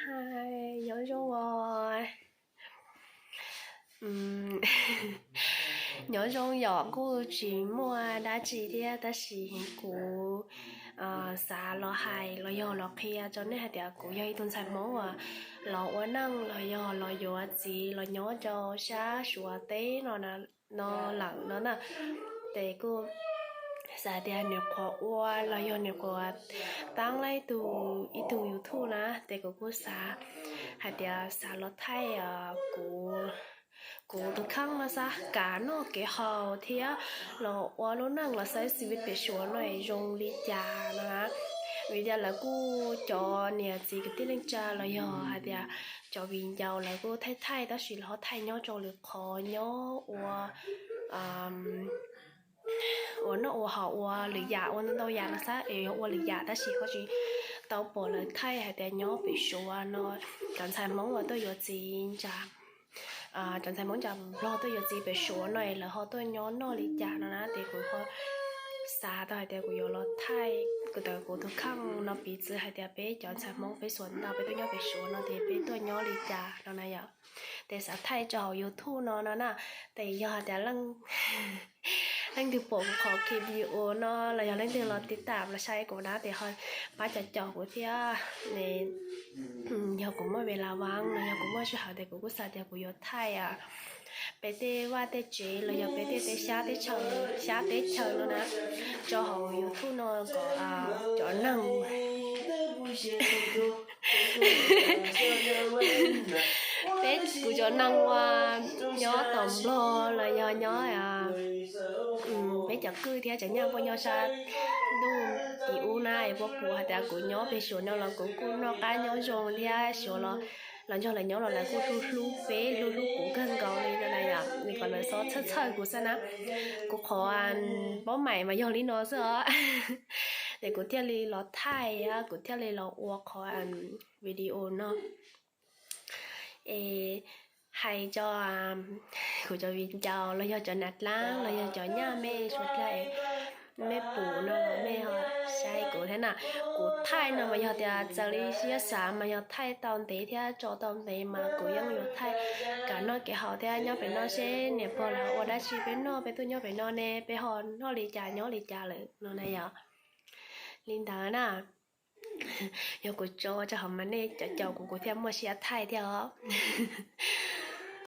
Hi, nyob zoo os. Nyob zoo yom, kuj tsis muaj dab tsi thiab tab sis kuv xav los hais los yog los qhia rau nej hais tias kuv yog ib tug ntxhais Hmoob uas los ua neej los yog los yuav txiv los nyob rau sab Suav teb no lawm no na. Ces kuj xav tias nyuam qhuav ua los yog nyuam qhuav taab lab ib tug YouTube na, ces kuv kuj xav hais tias xav los thaij kuv tus kheej no xav kam noj kev haus thiab los ua lub neej los xaiv xi vi pem Suav no es zoo li cas no na. Vim tias lawv kuj cov niam txiv kwv tij neej tsa los yog hais tias cov viv ncaus lawv kuj thaij thaij tab sis lawv ho thaij nyob rau lwm qhov nyob ua ua noj ua haus ua lwm yam ua ntau ntau yam no xab es yog ua lwm yam tab sis ho tsis tau pom lawv thaij hais tias nyob pem Suav no cov ntxhais Hmoob uas tuaj yuav txiv ntsa cov ntxhais Hmoob ntsa Nplog tuaj yuav txiv pem Suav no es lawv ho tuaj nyob noj li cas no na. Ces kuv ho xav tau hais tias kuv yuav los thaij kuv tawm kuv tus kheej no piv txwv hais tias peb cov ntxhais Hmoob peb xuas ntau peb tuaj nyob pem Suav no ces peb tuaj nyob li cas no na yom. Ces xav thaij rau hauv YouTube no no na. Ces yog hais tias leej twg pom kuv qhov video no los yog leej twg los tiv tam los saib kuv na ces ho pab caum caum kuv thiab. Yog kuv muaj ve la vav los yog kuv muaj sij hawm ces kuv kuj xav tias kuv yuav thaij peb tej vaj tej tsev los yog peb tej teb xyab teb chaws, xyab teb chaws no na rau hauv YouTube no kom cov neeg peb kuv cov neeg uas nyob tom Nplog los yog nyob peb cov kwj thiab cov nyaj puab nyob sab ntuj tim ub na es puab pum hais tias kuv nyob pem Suav no los kuv kuj noj qab nyob zoo thiab Suav los los nrog lawv nyob los lawv kuj hlub hlub peb hlub hlub kuv kawg nkaus li no na yom. Nws kom lawv txhob txhawj txhawj kuv xwb na. Kuv qhov paub maim mas yog li no xwb os. Ces kuv thiaj li los thaij, kuv thiaj li los ua qhov video no es hais rau kuv cov viv ncaus los yog cov nav dlaab los yog cov nyaj mej suav dlawg mej pum no mej ho saib kuv thiab na. Kuv thaij no mas yog tias txawm li siab xav mas yog thaij tau ntev thiab tso tau ntev mas kuv yeej yuav thaij kam noj kev haus thiab nyob pem no seb niam pog lawv ua dab tsi peb noj, peb tuaj nyob pem no ne peb ho noj li cas nyob li cas lawm no na yom. Li ntawd na, yog kuv tso rau hauv mas nej cov caum kuv kuv thiaj muaj siab thaij thiab os.